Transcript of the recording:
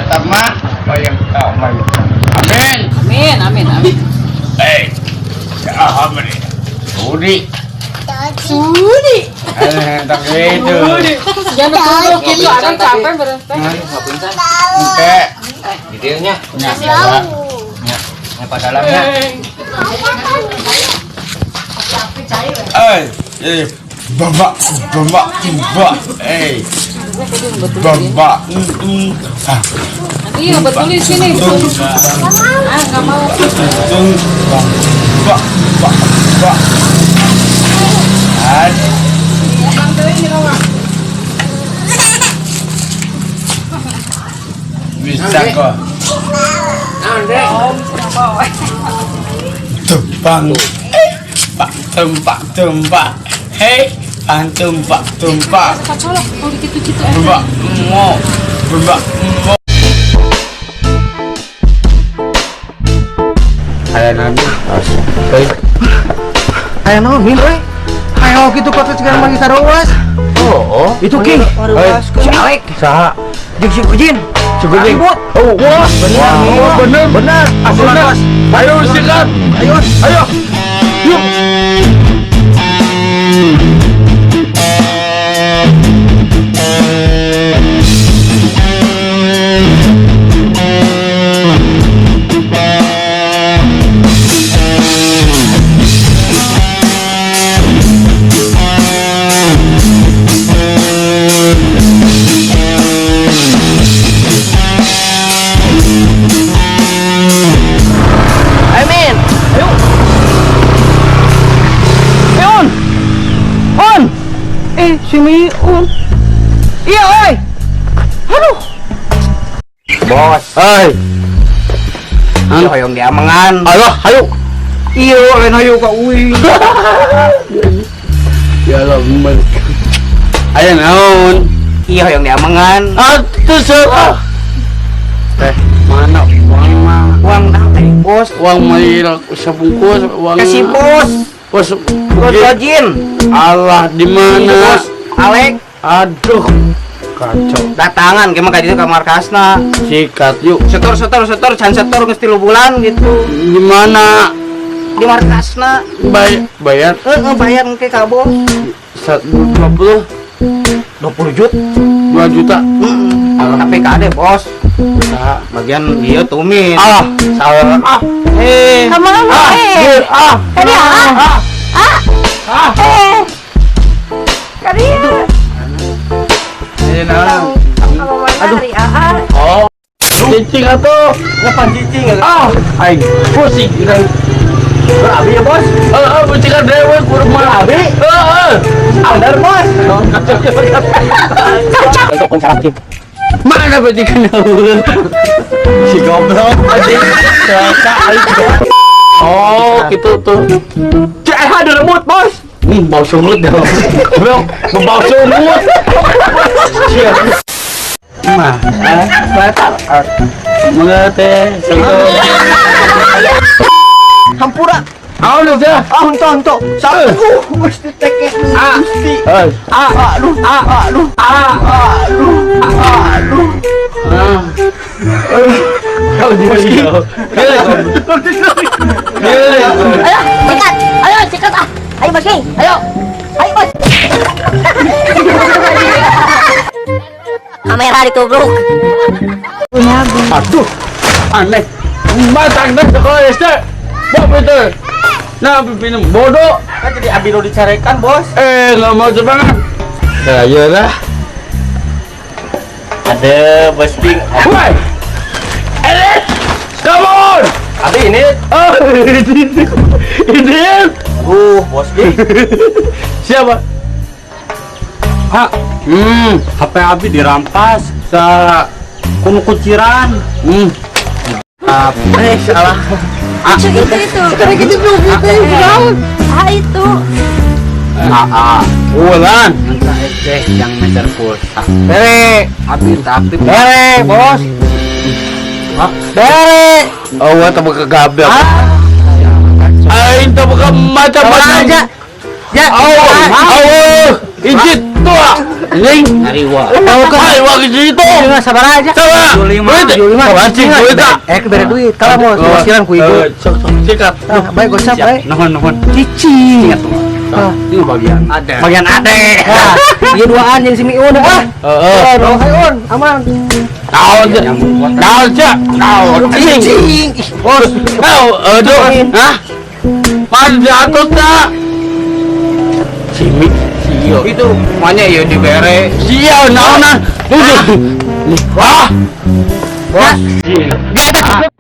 Eta mah bayang kamar. Amin. Amin, amin, amin. Eh, alhamdulillah. Sudi. Sudi. Eh, tak gitu. Jangan betul gitu, akan capek berarti. Nggak pingsan. Oke. Detailnya. Nya, ya. Nya, nya dalamnya. Eh, eh, bapak, bapak, bapak, eh, bapak, ah, Nanti ya betul di sini. Ah, nggak mau. tung, bapak, bapak, bapak. Bisa kok. Tebang, pak, tempak, tempak, hei, tumpak, tumpak, Kacolok, kalau gitu-gitu. bebak, mo, bebak, mo. Aya nabi, hei, Aya naon min euy? Hayo kitu pakai segala magi sarowas. Oh, Itu King. Hei. Si Alek. Saha? Jeung si Ujin. Si Ujin. Ribut. Oh, wah, Bener, oh, bener, bener. Aslinya. Ayo sikat, Ayo. ayo, yuk. Ayo Min. Ayo. Ayo, On. On. Eh, si Miun. Iya, oi. Aduh. Bos. Hai, Iya, hoyong diamengan. ayo, ayo. Iya, lain hayu ka uing. Ya Allah, bener. Ayo naon? Iya, hoyong diamengan. Atuh salah. Teh, mana uang mah? Uang dah teh, bos. Uang mah sabungkus, uang. Ke si bos. Bos, Bos Ojin. Allah di mana? Bos Alek Aduh, kacau. datangan ke mah ka ditu ka markasna. Sikat yuk. Setor setor setor can setor geus 3 bulan gitu. Di mana? Di markasna. Bayar, bayar Heeh, bayar engke ka bos. 20 20 jut. 2 juta. Heeh. Tapi kade bos. Nah, Bagian ieu tumin. ah, salah. Ah, Eh, Kemana ah, eh? ah, Tadi ah. ah, Ah. ah. Eh. Kali ya. Ini naon? Aduh. Hari AA. Oh, cicing atuh. Ngapan cicing? Ah, aing pusing urang. Abi ya bos. Heeh, pusingan dewe ku rumah. Abi? Heeh. Bener bos. Mana pusingan Si goblok anjing. Celaka aing. Oh, gitu tuh. Cek ada lemut bos. Bau sungut dah. Bro, bau sungut. Mah, eh, batal. Mangga teh, sentuh. Hampura. Aduh, udah. Ah, ento ento. Satu. Mesti teke. Ah. Gusti. Eh, Ah, aduh, ah, aduh, ah, aduh, aduh. ah. Kau dia. Dia. Dia. Ayo, sikat. Ayo, sikat ah. Ayo Bos King, ayo. Ayo Bos. Kamera ditubruk. Aduh, aneh. Matang dah sekolah SD. Bob itu. Nah, pimpinan bodoh. Kan jadi abi nu dicarekan, bos. Eh, nggak mau semangat. Ya lah. Ada Bos King. Woi. Elit. Come on. Abi ini. Oh, ini. Ini. Bos King. Siapa? Hak, HP Abi dirampas, Sa. kuno kuciran. Eh, salah. Ah, Itu itu. Karena gitu gitu. Ah itu. ah, ah. Ulan. Entah teh yang meter pulsa. Bere. Abi tak aktif. Bere, bos. Bere. Oh, wah, temu kegabel. Ah. Aing temu ke macam-macam. Aja. Ya. Oh, oh, ijit. Tua. Anjing. Ariwa. Tahu kan? Ayo ke situ. Lima sabar aja. Coba. 75. Duit. 75. Anjing duit ah. Eh, bere duit. Kalau mau wasilan ku ibu. Eh, sok sok sikat. Ah, baik gocap baik. Nuhun nuhun. Cici. Ingat tuh. Ah. Ini bagian. Ada. Bagian ade. Ah, ieu duaan jeung si Miun ah. Heeh. Oh, ayo aman. Naon sih? Naon sih? Naon? Anjing. Cicing. Ih, Bos. Naon? Aduh. Hah? Pan jatuh tak? Simi. Sio. Itu mana ya dibere. Sio naonan. Duduk. Wah. Bos. Gak ada.